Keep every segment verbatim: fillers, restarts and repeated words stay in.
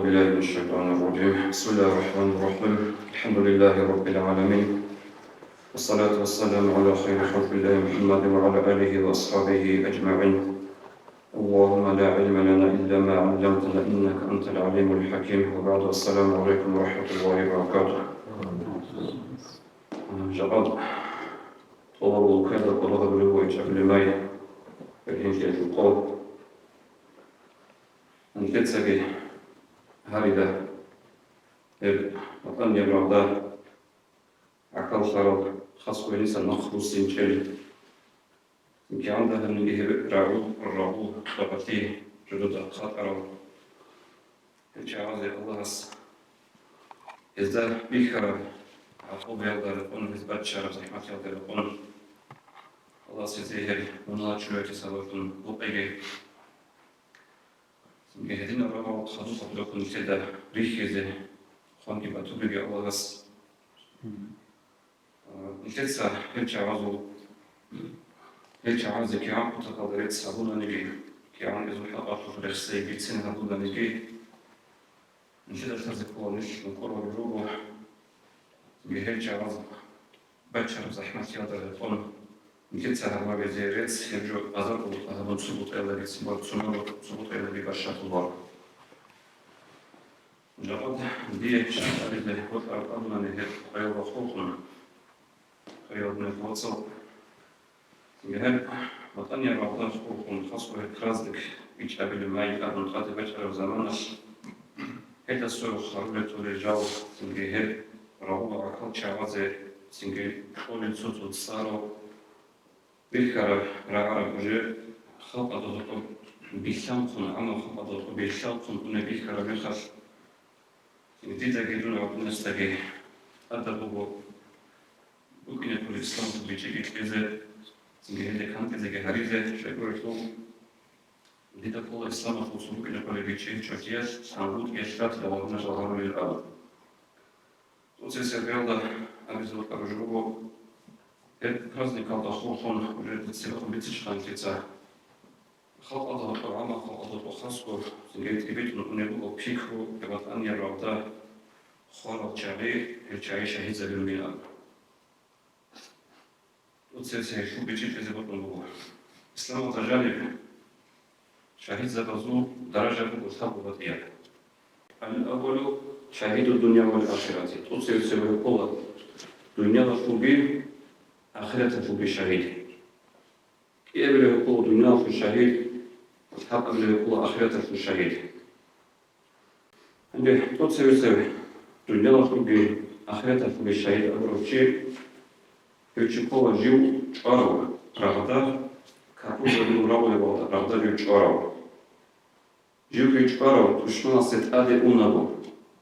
بالله من الشيطان الرجيم. بسم الله الرحمن الرحيم. الحمد لله رب العالمين. والصلاة والسلام على خير خلق الله محمد وعلى آله وأصحابه أجمعين. اللهم لا علم لنا إلا ما علمتنا إنك أنت العليم الحكيم. وبعد، السلام عليكم ورحمة الله وبركاته. Жакъа тӀолаб улкаялда къваригӀараб буго ичӀабилеб май, бергьенлъиялъул къо. Нилъецаги гьарида гьеб ВатӀанияб рагъда гӀахьаллъарал, хасго гьениса нахъ руссинчӀел. КигӀан дагьабниги гьеб рагъу, рагъу рагъалъи жодада хатӀарал гьел чагӀазе Аллагьас гьезда бихьараб гӀакъубаялда рекъон, гьез баччараб захӀматиялда рекъон Аллагьас гьезие гьел мунагьал чураялъе сабаблъун букъеги. Цинги гьединаб рагъал хадуб гьабулеб нилъеда рихьизе хъванги батулеги Аллагьас. Нилъеца гьел чагӀазул, гьел чагӀазе кигӀан кутакалда рецц гьабунаниги, кигӀан гьезул хӀакъалъулъ рехсей бицин гьабунаниги, нилъеда лъазе ккола нилъ мукӀур гьабулеб буго. Цинги гьел чагӀаз баччараб захӀматиялда рекъон, нилъеца гьабуна гьезие рецц, гьеб жо азар къулухъа гьабун цо бутӀаялдаги цӀибал цунаб цо бутӀаялдаги бащадуларо. Жакъа дие щиб абизе бокьараб абунани гьеб къоялда хурхун, къоялда вацал. Гьеб ВатӀанияб рагъда хурхун, хасго гьеб праздник ичӀабилеб май абун тӀаде бачӀараб заманалъ, гьелдасул харулел турел жал, цинги гьеб рагъула гӀахьал чагӀазе, цинги кьолел цо-цо цӀарал бихьараб рагӀараб уже халкъалда гьоркьоб бихьанхъун, гӀаммаб халкъалда гьоркьоб бихьанхъун унеб бихьараб мехалъ, дидаги дун гӀадинасдаги тӀадаб буго букӀине кколеб исламалъул бичӀчӀиги кьезе, цинги гьелде кантӀизеги гьаризе щайгурелъул. Дида ккола исламалъул цо букӀине кколеб бичӀчӀи чӀухӀиялъ, гьанбутӀиялъ ратила вагьуна жал гьарулел абун. ТӀоцебесеб бегьалда абизе бокьараб жо буго, гьеб праздникалда хурхун, уже цебехун бицинчӀони нилъеца халкъалда гьоркьоб, гӀаммаб халкъалда гьоркьоб хасго, цинги гьеб тӀибитӀун унеб буго пикру, гьеб ВатӀанияб рагъда хварал чагӀи, гьел чагӀи шагьидзабилин абун. ТӀоцебесеб гьелъул бичӀчӀи кьезе бокьун буго. Исламалда жаниб шагьидзабазул даража буго лъабго батӀияб. Ал-аввалу шагьиду дунья вал ахирати. ТӀоцебесеб гьев ккола дуньялалъулги ахираталъулги шагьид. КӀиабилев гьев ккола дуньялалъул шагьид, лъабабилев гьев ккола ахираталъул шагьид. Гьанже тӀоцебесеб дуньялалъулги ахираталъулги шагьид абурав чи, гьев чи ккола жив чӀварав рагъда, капурзабилан рагъулеб рагъда жив чӀварав. Живги чӀварав, душманасе тӀаде унаго,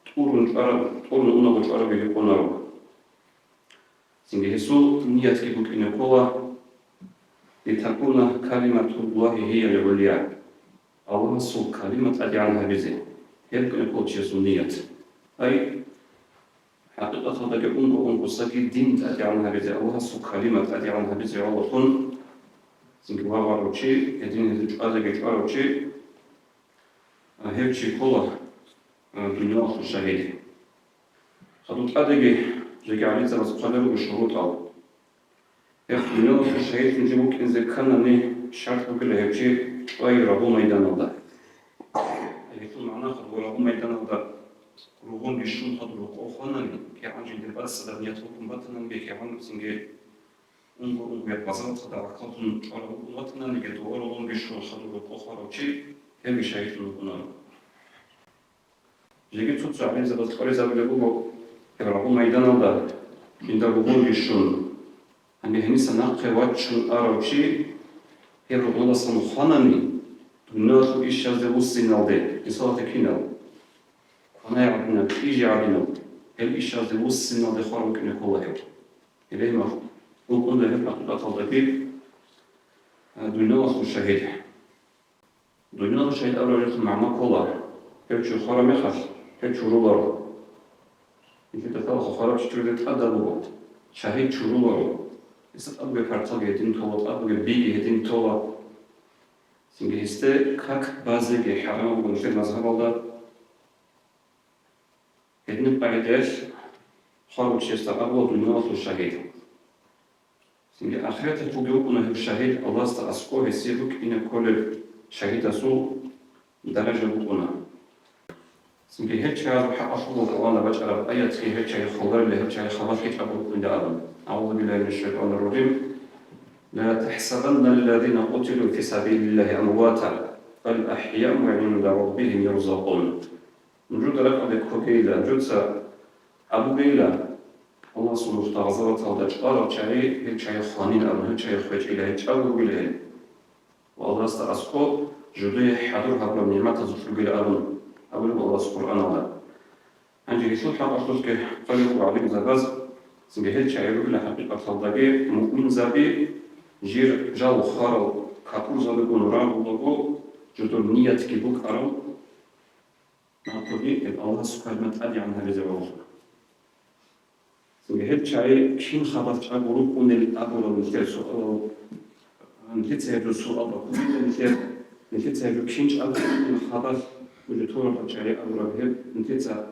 тӀурун чӀварав, тӀурун унаго чӀварав гьикъунаро. Цинги гьесул ниятги букӀине ккола: «Литакуна калиматуллагьи гьиялил гӀулия», Аллагьасул калима тӀадегӀан гьабизе, гьеб букӀине ккола чиясул ният. Ай, хӀакъикъаталдаги унго-унгосаги дин тӀадегӀан гьабизе, Аллагьасул калима тӀадегӀан гьабизе гӀололъун, цинги вагъарав чи, гьедин гьезул чӀвазеги чӀварав чи, а, гьев чи ккола, а, дуньялалъул шагьид. Хадуб тӀадеги жеги гӀалимзабаз хъвалел руго шурутӀал. Гьеб дуньялалъул шагьидлъун жив вукӀине кканани, шартӀ бугила гьев чи чӀвай рагъул майданалда. Гьелъул магӀна хадуб рагъул майданалда ругъунги щун хадуб рокъов хванани, кигӀан жинда бацӀцӀадаб ният букӀун батаниги, кигӀан цинги унго-унгояб базаралда гӀахьаллъун чӀварав вукӀун ватаниги, дова ругъунги щун хадуб рокъов хварав чи, гьевги шагьидлъун вукӀунаро. Жеги цо-цо гӀалимзабаз кӀваризабулеб буго, гьеб рагъул майданалда жинда ругъунги щун, гьанже гьениса нахъе вачун арав чи гьеб ругъуналдасан хванани, дунялалъул ишазде вуссиналде, мисалалъе кинал, кванай гӀадинаб, кьижи гӀадинаб, гьеб ишазде вуссиналде хварав вукӀине ккола гьев. Гьеб гьеб рукӀуна гьеб хӀакъикъаталдаги, а, дунялалъул шагьид. Дунялалъул шагьид абураб жоялъул магӀна ккола, гьев чи хвараб мехалъ, гьев чуруларо. Нилъеда лъалаха хварав чи чуризе тӀадаб буго. Шагьид чуруларо. Гьесда тӀад бугеб парталги гьедин тола, тӀад бугеб биги гьедин тола. Цинги гьесде как базеги хӀарамаб буго нилъер мазгьабалда. къагӀидаялъ хварав чиясда абула дуниялалъул шагьид. Цинги ахираталъулги вукӀуна гьев шагьид, Аллагьасда аскӀо гьесие букӀине кколеб шагьидасул даража букӀуна. Цинги гьел чагӀазул хӀакъалъулъ Къуръана бачӀараб аятги гьел чагӀи хваларила, гьел чагӀи хабалъ гьечӀого рукӀунда абун. أعوذ بالله من الشيطان الرجيم. لا تحسبن الذين قتلوا في سبيل الله أمواتا، بل أحياء عند ربهم يرزقون. Нужеда ракӀалде ккогейилан, нужеца абугейилан, Аллагьасул нухда гъазаваталда чӀварал чагӀи, гьел чагӀи хванин абун, гьел чагӀи хвечӀила, гьел чӀаго ругила гьел. Ва Аллагьасда аскӀо жидее хӀадур гьабураб нигӀматазулъ ругила абун абулеб Аллагьас Къуръаналда. Гьанже гьелъул хӀакъалъулъги хъвалеб буго гӀалимзабаз, цинги гьел чагӀи ругила хӀакъикъаталдаги муъминзаби, жир жал хварал капурзабигун рагъулаго, жидер ниятги букӀарав, нахъеги гьеб Аллагьасул калима тӀадегӀан гьабизе гӀоло. Цинги гьел чагӀи кин хабалъ чӀаго рукӀунел абурал нилъер суалал, нилъеца гьеб жо суал баккулила нилъер, нилъеца гьеб жо кин чӀаго рукӀунел хабалъ, нужер турарал чагӀи абураб гьеб нилъеца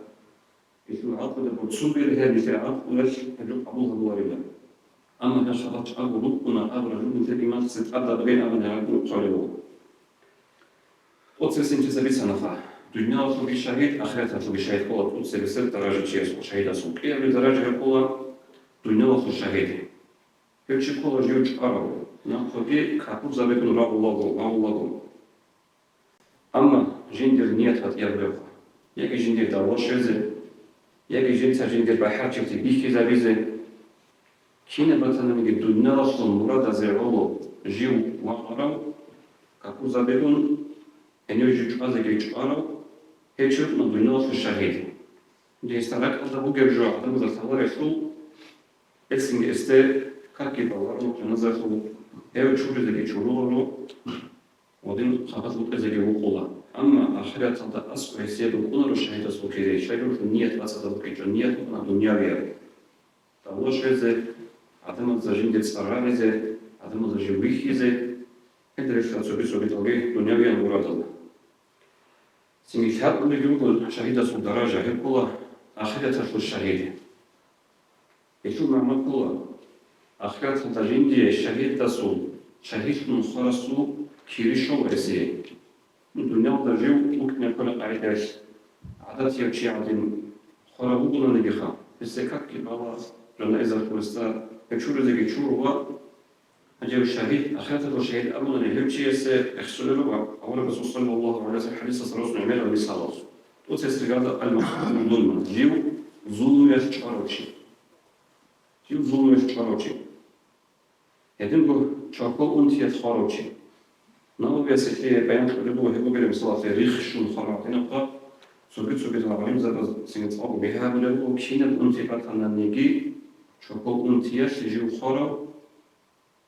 гьелъул гӀакълуялда борцун бери гьеб нилъер гӀакълуялъ гьеб жо къабул гьабуларила. Амма гьел хабалъ чӀаго рукӀуна абураб жо нилъер иманалъе тӀадаб бегьин абун гьеб гӀакълу хъвалев вуго. ТӀоцебесеб нилъеца бицанаха, дуниялалъулги шагьид, ахираталъулги шагьид ккола тӀоцебесеб даража чиясул, шагьидасул. КӀиабилеб даража гьеб ккола дуниялалъул шагьид. Гьев чи ккола жив чӀварав, нахъеги капурзабигун рагъулаго, рагъулаго. Амма жиндир ният батӀияб бугебха, яги жиндир давла щвезе, яги жинца жиндир бахӀарчилъи бихьизабизе. Кинаб батаниги дуниялалъул мурадазе гӀоло жив вакъарав, капурзабигун, гьенив жив чӀвазеги чӀварав, гьев чи вукӀуна дуниялалъул шагьид. Гьесда ракӀалда бугеб жо гӀадамазда лъаларелъул, гьесинги гьесде какги баларо, жаназалъул, гьев чуризеги чуруларо, гьедин хабалъ букӀизеги вукӀула. Амма ахираталда аскӀо гьесие букӀунаро шагьидасул кири, щайгурелъул ният бацӀцӀадаб букӀинчӀо, ният букӀуна дуниявияб. Давла щвезе, гӀадамазда жиндир цӀар гьаризе, гӀадамазда жив вихьизе, гьелда релълъарал цоги-цогидалги дуниявиял мурадал. Цинги лъабкъулебги буго шагьидасул даража, гьеб ккола ахираталъул шагьид. Гьелъул магӀна ккола, ахираталда жиндие шагьидасул, шагьидлъун хварасул кири щола гьесие. Дуниялда жив вукӀине кколеб къагӀидаялъ гӀадатияв чи гӀадин хварав вугонаниги ха, гьесде какги бала, жаназалъул гьесда гьев чуризеги чуро ва гьанже шагьид, ахираталъул шагьид абунани гьев чиясе рехсолел руго аварагасул саллаллагьу гӀалайгьи ва саллам хӀадисалъ росун гӀемерал мисалал. ТӀоцебесеб ригӀада: «Ал-макътулу зулман», жив зулмуялъ чӀварав чи. Жив зулмуялъ чӀварав чи. Гьединго чорхол унтиялъ хварав чи. Нававияс гьелъие баян кьолеб буго гьеб бугеб мисалалъе рихщун хварав гӀадинабха, цоги-цогидал гӀалимзабаз цинги цӀакъго бигьа гьабулеб буго, кинаб унти батананиги чорхол унтиялъ жив хварав,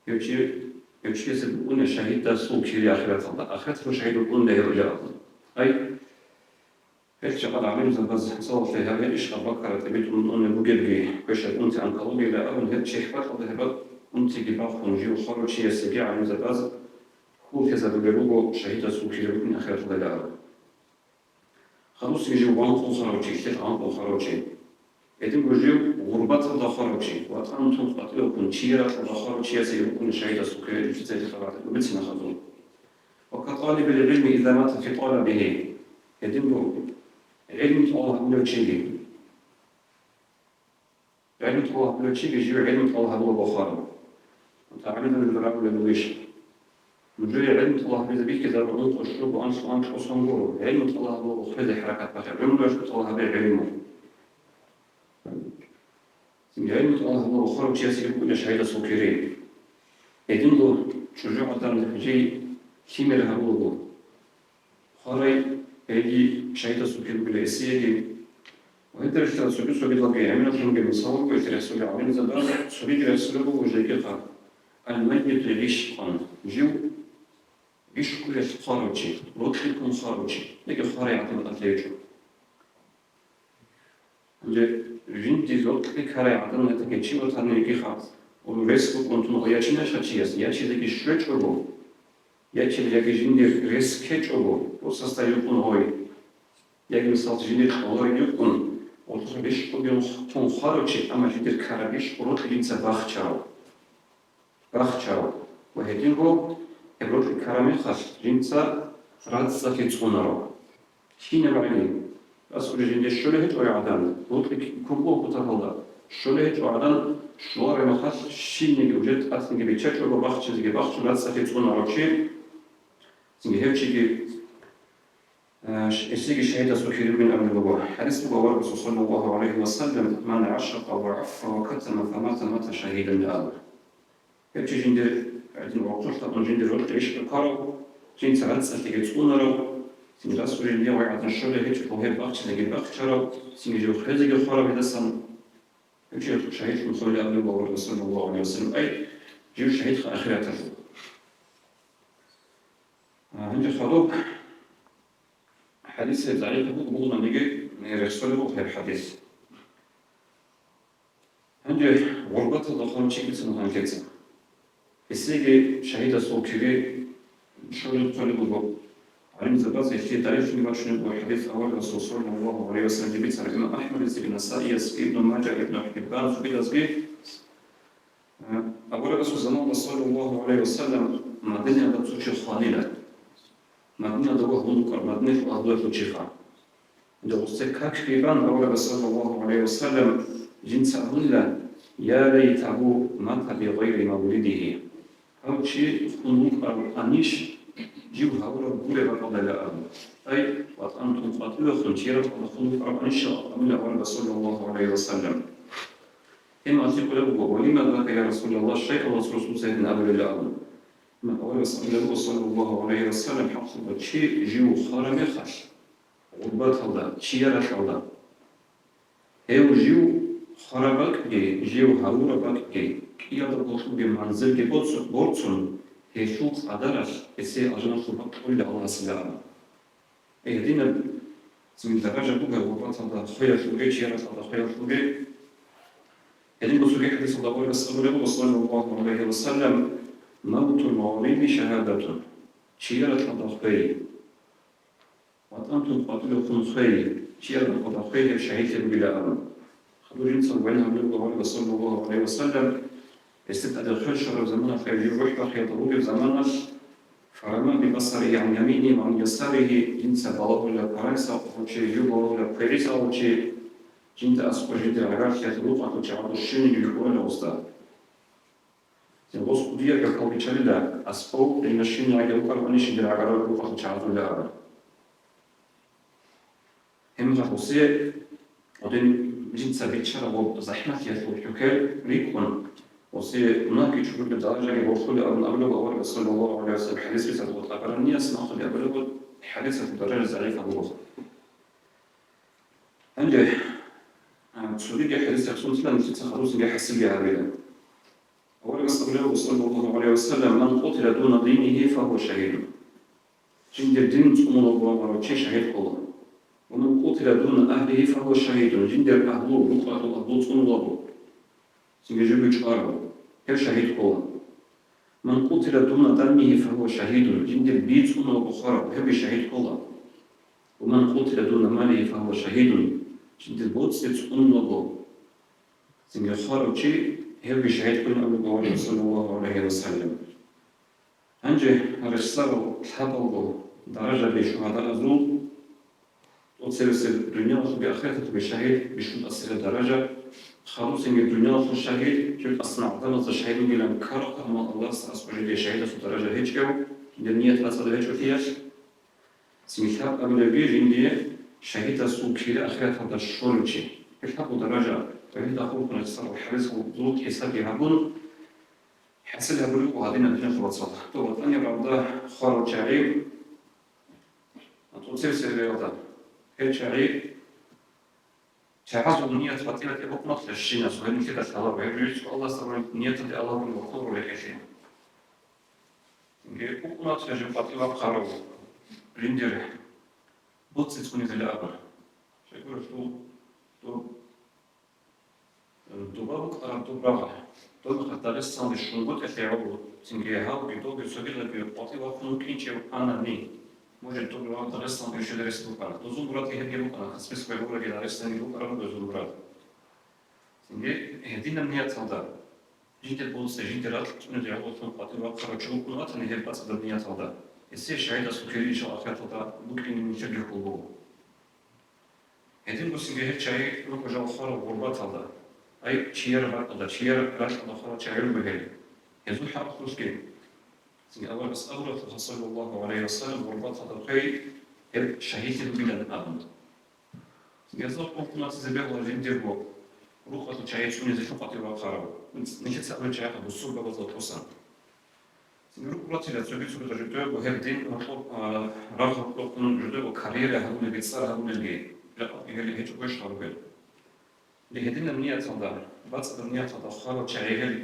гьев чи, гьев чиясе букӀуна шагьидасул кири ахираталда, ахираталъул шагьид вукӀунила гьев илан абун. Ай, Гьел чакъа гӀалимзабаз мисалалъе гьабе иш Абу-Бакарат тӀибитӀун унеб бугебги, квешаб унти анкологиялда абун, гьеб чехь бакьалда гьеб унтиги бахун, жив хварав чиясеги гӀалимзабаз хьул лъезабулеб буго шагьидасул кири букӀин ахираталда абун. Хадусги жив ванкъун хварав чи, лъикӀ ванкъун хварав чи. Гьединго жив гъурбаталда хварав чи, ватӀан тун къватӀивехун, чияр ракьалда хварав чиясеги букӀуна шагьидасул кири, жица гьеб хабар бицина хадур. وكطالب العلم إذا مات في طلبه. Гьединго гӀилму тӀалаб гьабулев чиги. ГӀилму тӀалаб гьабулев чиги жив гӀилму тӀалаб гьабулаго хварав. ТагӀлималда нужеда рагӀулеб бугищ? Нужее гӀилму тӀалаб гьабизе бихьизарун ункъо, щуго, анлъго, анкьго сон гуро. ГӀилму тӀалаб гьабулаго хвезе хӀаракат бахъе. ГӀумруялъго тӀалаб гьабе гӀилму. ГӀилму тӀалаб гьабулаго хварав чиясеги букӀуна шагьидасул кири. Гьединго чӀужугӀадан жий лъимер гьабулаго хварай, гьейги шагьидасул кири бугила гьесиеги. Ва гьеб релълъарал цоги-цогидалги гӀемерал мисал буго гьелъие рехсолел гӀалимзабаз, цогиги рехсолеб буго жеги хъа. Ал-маййиту гӀишкъун, жив гӀишкъуялъ хварав чи, рокьи ккун хварав чи, яги хварай гӀадин батӀалъи гьечӀо. Гьанже жинди рокьи ккарай гӀадамал гьатӀиги чи ватани йигиха, рес букӀун тун гъой ячинаха чияс, ячизеги щвечӀого, ячил яги жиндир рес ккечӀого, росасда юкъун гъой, яги, мисал, жиндир къоло юкъун, Гъоркье рещтӀугев тун хварав чи, амма жидер ккарабищ гъоркье жинца бахчарав. Бахчарав. Ва гьединго гьеб рокьи ккараб мехалъ жинца рацӀцӀалъи цӀунарав. Кинаб гӀели, расулъ жинде щолеб гьечӀо гӀадан, рокьи ккун буго кутакалда, щолеб гьечӀо гӀадан, щолареб мехалъ щибниги уже тӀадги биччачӀого бахчизеги бахчун рацӀцӀалъи цӀунарав чи, цинги гьев чиги Э, ш-, гьесиги шагьидасул кири бугин абулеб буго. ХӀадис буго, авараг Расул саллаллагьу гӀалайгьи ва саллам: «Ман гӀашакъа ва гӀаффа ва катама, фамата, мата шагьидан», – абу. Гьев чи жиндир гӀадин вахъулъа ун жиндир рокьи рещтӀун ккарав, жинца рацӀцӀалъиги цӀунарав, цин расул жиндие вай гӀадан щолеб гьечӀо гьеб бахчизеги бахчарав, цинги жив хвезеги хварав гьедасан, гьев чи шагьидлъун цолеб абулеб буго авараг Расул саллаллагьу гӀалайгьи ва саллам. Ай, жив шагьидха ахираталъул. А, гьанже хадуб хӀадис гьеб загӀипаб буго, бугонаниги рехсолеб буго гьеб хӀадис. Гьанже гъурбаталда хварав чи бицун гьанкеца. Гьесиги шагьидасул кири щолеб цолеб буго. ГӀалимзабаз гьелъие далиллъунги бачунеб буго хӀадис авараг Расул саллаллагьу гӀалайгьи ва саллам бицараб имам АхӀмадица, Насаияс, Ибну Мажа, Ибну ХӀиббан, цогидазги. Аварагасул заманалда, саллаллагьу гӀалайгьи ва саллам, Мадинаялда цо чи хванила. Мадинаялда вугьун вукӀарав, Мадинаялъул агьлуялъул чиха. Гьанже гъосда как бигьан аварагас, саллаллагьу гӀалайгьи ва саллам, жинца абунила: «Я лайтагьу мата бигъайри мавлидигьи». Гьав чи хун вукӀарав анищ, жив гьавураб гуреб бакӀалдайилан абун. Ай, ватӀан тун къватӀивехун, чияр рахъалда хун вукӀарав анищ абунила аварагас, саллаллагьу гӀалайгьи ва саллам. Гьеб мехалъ гьикъулеб буго: «Ва лима зака, я Расулаллагь, щай Аллагьасул Расул цо гьедин абулеб?» – абун. Аварагас абулеб буго, саллаллагьу гӀалайгьи ва саллам, хӀакълъун чи жив хвараб мехалъ, гъурбаталда, чияр рахъалда, гьев жив хвараб бакӀги, жив гьавураб бакӀги, кӀиялда бокьулеб манзилги боцу-, борцун, гьелъул къадаралъ гьесие алжаналъул бакӀ кьолила Аллагьасилан. Гьединаб цинги даража буго гъурбаталда хвеялъулги, чияр рахъалда хвеялъулги. Гьединго цоги хӀадисалда аварагас абулеб буго, саллаллагьу гӀалайгьи ва саллам: «Мавтул гъариби шагьадатун». Чияр рахъалда хвей. ВатӀан тун къватӀивехун хвей, чияр рахъалда хвей, гьеб шагьидлъи бугила абун. Хадур жинца баян гьабулеб буго аварагас, саллаллагьу гӀалайгьи ва саллам, гьесда тӀаде хвел щвараб заманалъ, гьев жив рухӀ бахиялда вугеб заманалъ, фарама бибасаригьи гӀан яминигьи ва гӀан ясаригьи, жинца балагьула парагӀиса гьав чи, жив балагьула квериса гьав чи, жинда аскӀоб жиндир гӀагарлъиялъул рукъалъул чагӀазул щибниги вихьуларо гъосда. Гъос кӀудияб хӀухьал биччалила, аскӀов гьениб щибниги рукъалъ вукӀанищ жиндир гӀагарлъиялъул рукъалъул чагӀазул абун. Гьеб мехалъ гъосие гьедин жинца биччараб гъоб захӀмалъиялъул хӀухьел рикӀкӀун, гъосие мунагьги чӀужуги даражаги борхулеб абун абулеб аварагас, саллаллагьу гӀалайгьи ва саллам, хӀадис бицараб ТӀабаранияс нахъе абулеб хӀадисалъул даража загӀипаб буго. Гьанже, а, цогиги хӀадис рехсолъила нилъеца хадусинги хӀасилги гьабила. Аварагас абулеб буго, саллаллагьу гӀалайгьи ва саллам: «Ман къутила дуна динигьи, фагьува шагьидун». Жиндир дин цӀунулев вугев чи шагьид ккола. «Ва ман къутила дуна агьлигьи, фагьува шагьидун». Жиндир агьлу, рукъалъул агьлу цӀунулев, цинги живго чӀварав, гьев шагьид ккола. «Ман къутила дуна даммигьи, фагьува шагьидун». Жиндир би цӀунулев хварав, гьевги шагьид ккола. «Ва ман къутила дуна малигьи, фагьува шагьидун». Жиндир боцӀи цӀунулев, цинги хварав чи, гьевги шагьид кколин абулеб буго аварагас, саллаллагьу гӀалайгьи ва саллам. Гьанже рехсарал лъабалго даражаби шугьадаазул, тӀоцебесеб дуниялалъулги ахираталъулги шагьид бищун тӀасияб даража, хадусинги дуниялалъул шагьид, жив тӀасан гӀадамазда шагьид вугилан ккарав, амма Аллагьасда аскӀоб жиндие шагьидалъул даража гьечӀев, жиндир ният бацӀцӀадаб гьечӀолъиялъ, цинги лъаб абулебги жиндие шагьидасул кири ахираталда щолев чи. Гьеб лъабго даража ва гьелда хурхун рехсарал хӀадисалъул хӀисабги гьабун, хӀасил гьабулеб буго гьадинаб, диналъул вацал. Доб ВатӀанияб рагӀалда хварал чагӀи, тӀоцебесеб рагӀалда, гьел чагӀи чагӀазул ният батӀияб букӀунатлъа щинас, гьеб нилъеда лъаларо, гьеб жо Аллагьасда гуреб нияталде Аллагь гуреб вахъун ролехӀелъи. Гьеб букӀунатлъа жив батӀияб хъарав, жиндир боцӀи цӀунизеян абун. Щайгурелъул доб Дуба букӀараб доб рагъ, доб Дагъистаналде щунгутӀелъе гӀоло, цинги гьавги добги цогидалги къватӀив вахъун вукӀинчӀев анани, Может, тӀубараб Дагъистан ишида рес букӀана. Дозул мурадги гьебги букӀана, Каспийская гӀумраги Дагъистане букӀараб дозул мурад. Цинги гьединаб нияталда, жиндир боцӀи, жиндир ракьги цӀунизе гӀололъун къватӀив вахъарав чи вукӀун ватани гьеб бацӀцӀадаб нияталда, гьесие шагьидасул кири, иншаллагь, ахираталда букӀине нилъерги хьул буго. Гьедин бугоцинги гьел чагӀи руго жал хварал гъурбаталда, ай, чияр бакӀалда, чияр ракьалда хварал чагӀи руго гьел. Гьезул хӀакъалъулъги. Цинги аварагас абураб, саллаллагьу гӀалайгьи ва саллам, гъурбаталда хвей, гьеб шагьидлъи бугилан абун. Цинги гьезда къуллъун ватизе бегьула жиндирго рукъалъул чагӀи цӀунизе лъун къватӀив вахъарав, нилъеца абулеб чагӀи бусурбабазда тӀасан. Цинги рукӀун ратила цоги-цоги жидерго гьеб дин гьоркьоб, а, рагъ гьоркьохъун жидерго карьера гьабулелги, цӀар гьабулелги, жакъа гьеле гьечӀо гвеш гьарулел. Гьединаб нияталда, бацӀцӀадаб нияталда хварал чагӀи гьел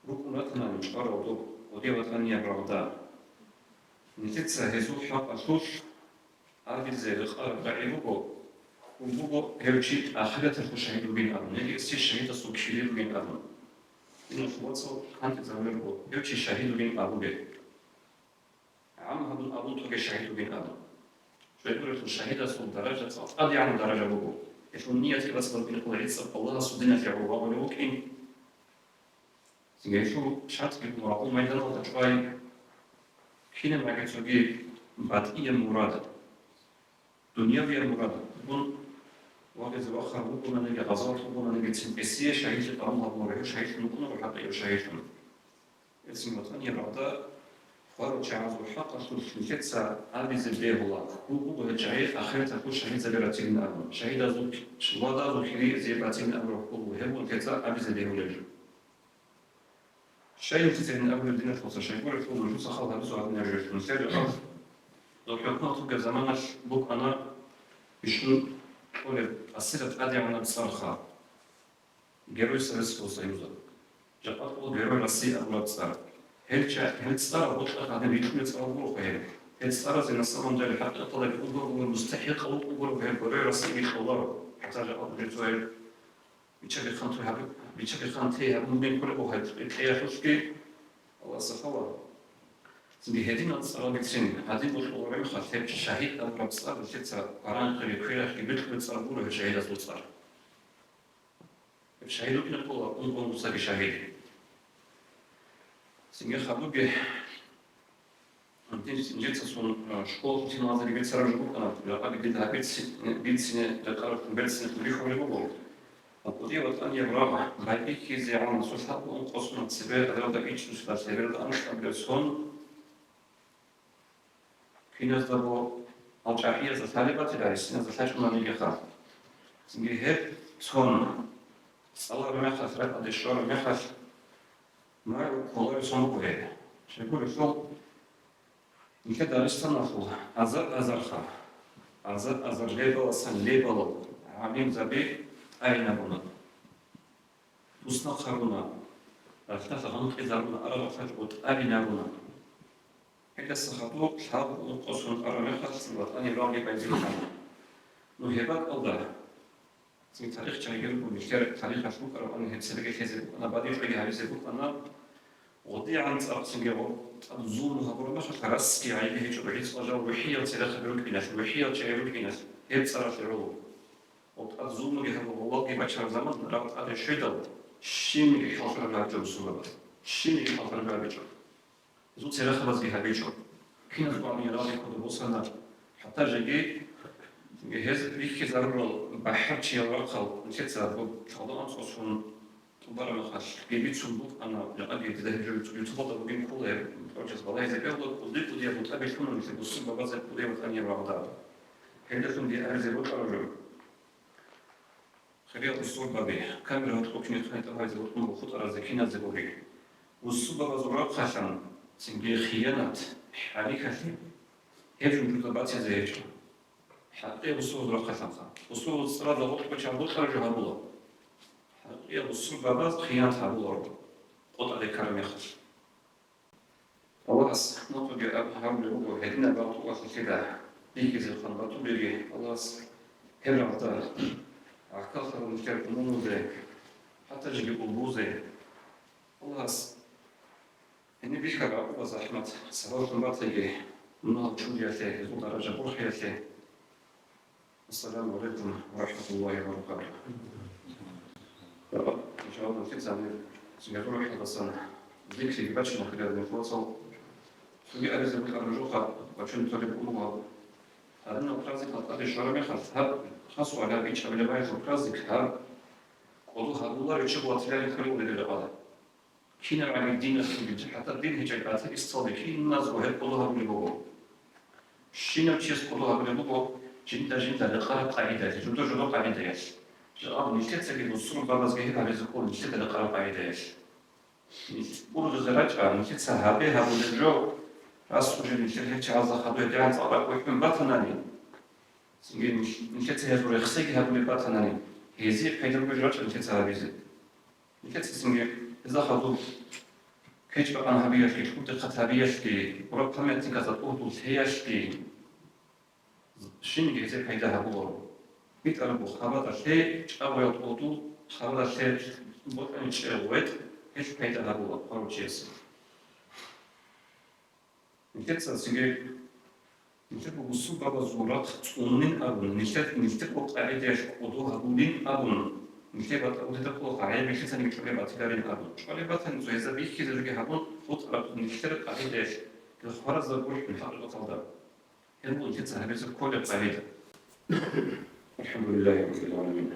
рукӀун ратанани чӀварав доб гъодияб ватӀанияб рагъда. Нилъеца гьезул хӀакъалъулъ абизе рекъараб рагӀи буго, ун буго гьев чи ахираталъул шагьид вугин абун, яги гьесие шагьидасул кири бугин абун. Диналъул вацал, хъантӀизабулеб буго, гьев чи шагьид вугин абуге. ГӀам гьабун абун тоге шагьид вугин абун. Щайгурелъул шагьидасул даража цӀакъ тӀадегӀанаб даража буго. Гьелъул ниятги бацӀцӀадаб букӀине ккола гьесда Аллагьасул диналъе гӀоло вугин. Гьелъул шартӀги буго рагъул майданалда чӀвай, кинаб гӀаги цоги батӀияб мурад, дунявияб мурад бугун, вагъизе вахъарав вугонаниги, гъазават бугонаниги, цин гьесие шагьидлъи къабул гьабуларо, гьев шагьидлъун вукӀунаро, хӀакъикъав шагьидлъун. Гьесин ватӀанияб рагъда хварал чагӀазул хӀакъалъулъ нилъеца абизе бегьула, гьеб буго гьел чагӀи ахираталъул шагьидзаби ратилин абун, шагьидазул ш-, ладазул киризе ратилин абураб хӀакъалъулъ гьеб нилъеца абизе бегьулеб жо. Щай нилъеца гьеб абулеб, диналъул вацал, щайгурелъул нужеца хал гьабизе гьабунеб жо, нилъер рекъараб дов хӀукумат бугеб заманалъ букӀана бищун кьолеб асияб тӀадегӀанаб цӀарха. Герой Советского Союза. Жакъа ккола Герой России абураб цӀар. Гьел ча-, гьел цӀарал бокьараб гьадин рикьулел цӀар гуро гьел. Гьел цӀаразе на самом деле хӀакъикъаталдаги унго-унго мустахӀикъав вукӀунаро гьев Герой России рикьуларо. ХӀатта жакъа гьел биччаби хъантуй гьаб-, биччаби хъантей гьабун бугин кколеб буго гьел кьеялъулъги. Аллагьасда хала. Цинги гьединал цӀаралгицин гьадин бокьулареб мехалъ, гьеб чи шагьид абураб цӀар, нилъеца къваригӀел кверахъги бикьулеб цӀар гуро гьеб шагьидазул цӀар. Гьеб шагьид вукӀине ккола унго-унгоцаги шагьид. Цинги хадубги, дин-, нилъецасон, а, школалъул диналазеги бицараб жо букӀана, жакъаги дида гьаб бици-, бицине, рекъараб берцинехъ бихьулеб буго. КӀудияв ватӀанияб рагъ байбихьизегӀан цо лъабго ункъо сон цебе гӀадралда ичӀнусиялда лъебералда анкьабилеб сон, киназдаго алчӀахӀиязда лъалеб батила, гьесиназда лъачӀунанигиха. Цинги гьеб цон цӀалараб мехалъ, ракӀалде щвараб мехалъ, магӀу кколареб сон буго гьеб. Щайгурелъул, нилъер Дагъистаналъул азар-азарха, азар-азар лебаласан лебал гӀалимзаби тӀагӀинабуна. Туснахъ гьабуна, ралъдалъ гъанкъизаруна, арагъ-рахъалъ гъутӀабинабуна. Гьелдаса хадуб лъабго ункъо сон араб мехалъ цин ватӀани рагъги байбихьана. Ну, гьеб бакӀалда, цин тарих чагӀиги руго, нилъер тарихалъ букӀарабани гьеб цебеги лъезе букӀана, бадибги гьабизе букӀана. ГъодигӀан цӀакъ цинги гъо-, тӀад зулму гьабураб мехалъ расги гӀайибги гьечӀо, гӀицӀал жал рухӀиял церехъаби рукӀиналъ, рухӀиял чагӀи рукӀиналъ, гьеб цӀаралъе гӀоло. Гъоб тӀад зулмуги гьабун, гъолалги бачараб заман рагъ тӀаде щведал, щибниги хӀалхараб гьабичӀо бусурбабаз. Щибниги хӀалхараб гьабичӀо. Гьезул церехъабазги гьабичӀо. Киназго гьабун ярагъги кодоб босана, хӀатта жеги гьез бихьизарурал бахӀарчиял рахъал нилъеца гьаб лъалдо анцӀго сон тӀубараб мехалъ, гьеб бицун букӀана, жакъаги дида гьеб жо ютубалда бугин ккола, гьеб гьоркьос балагьизе бегьула, кӀуди-кӀудияб бутӀаби лъуна нилъер бусурбабазе, кӀудияв ватӀанияб рагъда. Гьелдалъун дие абизе бокьараб жо. Хириял бусурбаби, камера гьоркьоб кинехъ гьанитӀа гьаризе бокьун буго хутӀаразе киназего гьеб. Бусурбабазул рахъалъан цинги хиянат, хӀарихьалъи, гьеб жо нужеда батизе гьечӀо. ХӀакъикъияб бусурбабазул рахъалъанха. Бусурбабазул цӀаралда гъоркь бачараб бокьараб жо гьабула. ХӀакъикъияб бусурбабаз хиянат гьабуларо, къотӀаде ккараб мехалъ. Аллагьас нахъеги аб-, гьабулеб буго, гьединаб рагъ тӀубалъулъила бихьизе хъван батулелги, Аллагьас гьеб рагъда гӀахьаллъарал нилъер умумузе, хӀатта жеги улбузе. Аллагьас гьениб бихьараб гӀакъуба-захӀмат сабаблъун батаги, Мунагьал чуриялъе, гьезул даража борхиялъе. Ассаламу гӀалайкум ва рахӀматуллагьи ва баракатугь. Иншаллагь, нилъеца цинги гьезул рахӀалдасан зикриги бачина, хириял вацал. Цоги абизе букӀараб жоха бачун толеб улугьал. Гьадинал праздникал тӀаде щвараб мехалъ, гьаб хасго гьаб бичӀчӀабилеб байбихьул праздник, гьаб кӀодо гьабуларев чи ватиларин кколев гьеб рекъада. Кинаб гӀадин диналъул жо, хӀатта дин гьечӀеб батил исцалги киназго гьеб кӀодо гьабулеб буго. Щинав чияс кӀодо гьабулеб буго жинда-жинда рекъараб къагӀидаялъ, жидер-жидер къагӀидаялъ. Жакъа нилъецаги бусурбабазги гьеб гьабизе ккола нилъеда рекъараб къагӀидаялъ. Нилъ ургъизе рачӀа, нилъеца гьабе гьабулеб жо, рас уже нилъер гьел чагӀазда хадуб гьедигӀан цӀакъ ракӀ вихьун батанани, цинги нилъ-, нилъеца гьезул рехсеги гьабулеб батанани, гьезие пайда бугеб жо рачӀа нилъеца гьабизе. Нилъеца цинги гьезда хадуб кечӀ-бакъан гьабиялъги, лъугьа-хъат гьабиялъги, гураб памятниказда тӀугьдул лъеялъги, щинги гьезие пайда гьабула. БитӀараб буго, хабада лъе, чӀагоял тӀугьдул, хабада лъе бокьани чӀегъ ветӀ, гьелъ пайда гьабула хъварав чиясе. Нилъеца цинги, нилъер бусурбабазул рахъ цӀунунин абун, нилъер, нилъерго къагӀидаялъ кӀодо гьабулин абун, нилъер батӀа-, батӀа-, батӀа-, гӀайиб нилъецаниги чӀвалеб батиларин абун. ЧӀвалеб батани, цо гьезда бихьизе жоги гьабун, хутӀараб нилъер къагӀидаялъ, гьел хваразда гурхӀун хӀакъикъаталда. Гьеб буго нилъеца гьабизе кколеб къагӀида. АлхӀамдулиллагьи раббил гӀаламин.